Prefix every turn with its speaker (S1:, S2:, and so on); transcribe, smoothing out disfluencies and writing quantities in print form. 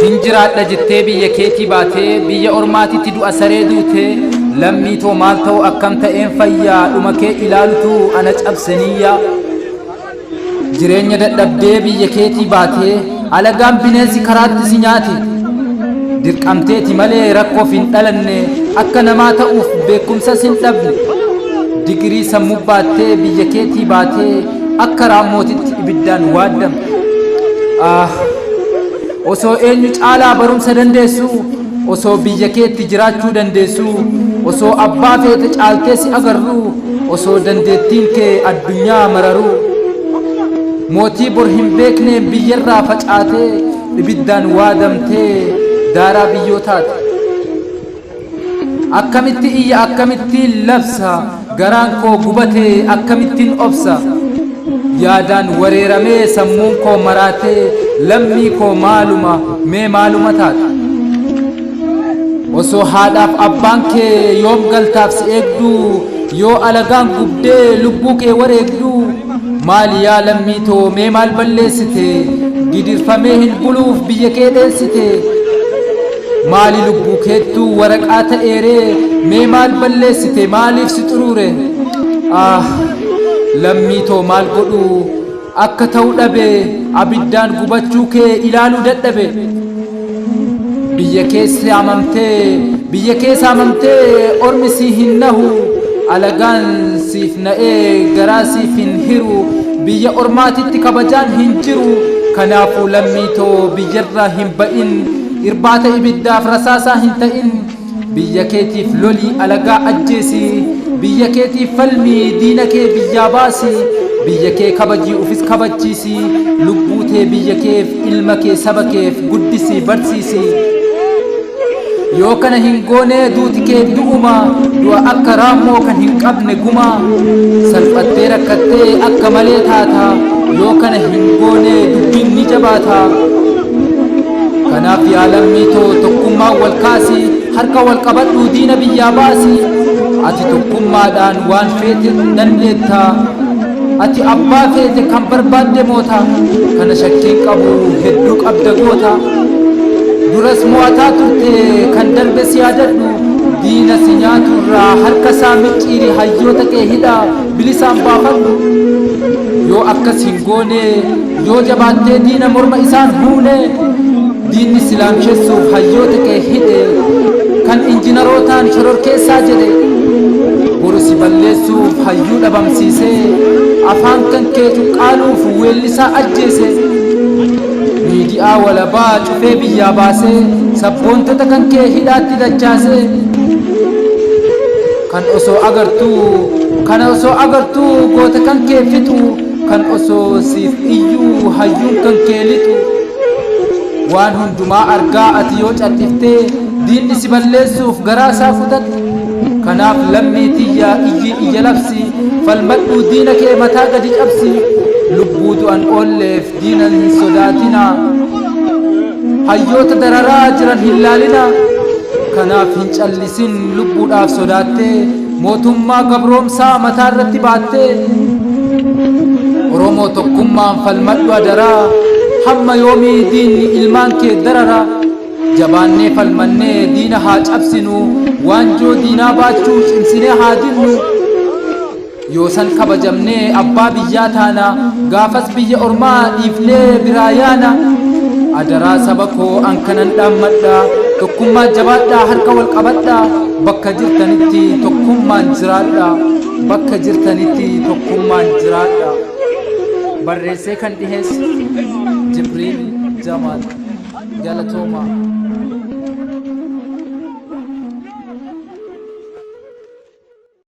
S1: Hin jiraadha jettee biyya keetii baatee biyya ormaatitti du'a saree duute, lammii too maal ta'u, akkam ta'een fayyaa? Dhuma kee ilaalutu ana cabseniyyaa. Jireenya dadhabdee biyya keetii baatee alagaan bineensi karaatti si nyaate. Dirqamteeti malee rakkoof hin dhalanne, akka namaa ta'uuf beekumsas hin dhabne. Digirii sammuu baattee biyya keetii baatee akka raammootitti ibiddaan waaddamte. Ah, osoo eenyu caalaa barumsa dandeessu, osoo biyya keetti jiraachuu dandeessu, osoo abbaa feete caaltee si agarru, osoo dandeettiin kee addunyaa mararu, mootii bor hin beekneen biyyarraa facaatee ibiddaan waadamtee daaraa biyyoo taate. Akkamitti iyya, akkamittiin labsa? Garaan koo gubate, akkamittiin obsa? Yaadaan wareeramee sammuun koo maraatee, lammii koo maaluma, mee maaluma taate? Osoo haadhaaf abbaan kee yoom galtaaf si eegduu, yoo alagaan gubdee lubbuu kee wareegduu, maali yaa lammii too, mee maal balleessite? Gidirfamee hin buluuf biyya kee dheessite. Maali lubbuu keettuu waraqaa ta'eeree? Mee maal balleessite? Maaliif si xuruure? Ah, lammii too, maal godhu akka ta'u dhabe, abiddaan gubachuu kee ilaaluu dadhabe. Biyya kee saamamtee, biyya kee saamamtee ormi si hin nahu, alagaan siif na'ee garaa siif hin hiru, biyya ormaatitti kabajaan hin jiru. Kanaafuu lammii too, biyyarraa hin ba'in, irbaata ibiddaaf rasaasaa hin ta'in. Biyya keetiif lolii, alagaa ajjeesi. Biyya keetiif falmii, diina kee biyyaa baasi. Biyya kee kabajii, ufis kabachiisi. Lubbuu tee biyya keef, ilma kee saba keef guddisi, barsiisi. Yoo kana hin goone duuti kee du'uma, du'a akka raammoo kan hin qabne guma. Salphattee rakkattee akka malee taata. Yoo kana hin goone dubbiin ni jabaata. Kanaaf yaa lammii too, tokkummaan wal kaasi, harka wal qabadhu, diina biyyaa baasi. Ati tokkummaadhaan waan feete dandeetta. Ati abbaa feete kan barbaadde moota. Kana shakkiin qabu, hedduu qabda goota. Duras mo'ataa turte, kan darbe si yaadadhu. Diina si nyaatu irraa harka isaa micciiri, hayyoota kee hidha bilisaan baafadhu. Yoo akkas hin goone, yoo jabaattee diina morma isaan huune, diinni si laamshessuuf hayyoota kee hidhe, kan injinarootaan shororkeessaa jedhe, boru si balleessuuf hayyuu dhabamsiisee afaan kan kee cuqqaaluuf weellisaa ajjeese, miidiyaa walabaa cufee biyyaa baasee sabboontota kan kee hidhaatti dachaasee, kan osoo agartuu, kana osoo agartuu goota kan kee fixu, kan osoo siif iyyuu hayyuun kan kee lixu, waan hundumaa argaa ati yoo cal'iftee diinni si balleessuuf garaa isaa kutate. Kanaaf lammii tiyya, iyyi, iyya labsi, falmadhuu diina kee mataa gadi cabsi. Lubbuu du'an oolleef diina hin sodaatina, hayyoota dararaa jiran hin laalina. Kanaaf hin callisin lubbuudhaaf sodaattee mootummaa gabroomsaa mataa irratti baattee. Oromoo, tokkummaan falmadhu adaraa. Hamma yoomii diinni ilmaan kee darara? Jabaannee falmannee diina haa cabsinu, waanjoo diinaa baachuu cimsinee haa dinnu. Yoosan kabajamnee abbaa biyyaa taana, gaafas biyya ormaa dhiifnee biraa yaana. Adaraa saba koo, an kanan dhaammadha: tokkummaa jabaadhaa, harka wal qabadhaa, bakka jirtanitti tokkummaan jiraadha, bakka jirtanitti tokkummaan jiraadha. Barreessee kan dhiheesse Jibriil Jamaal. Galatooma.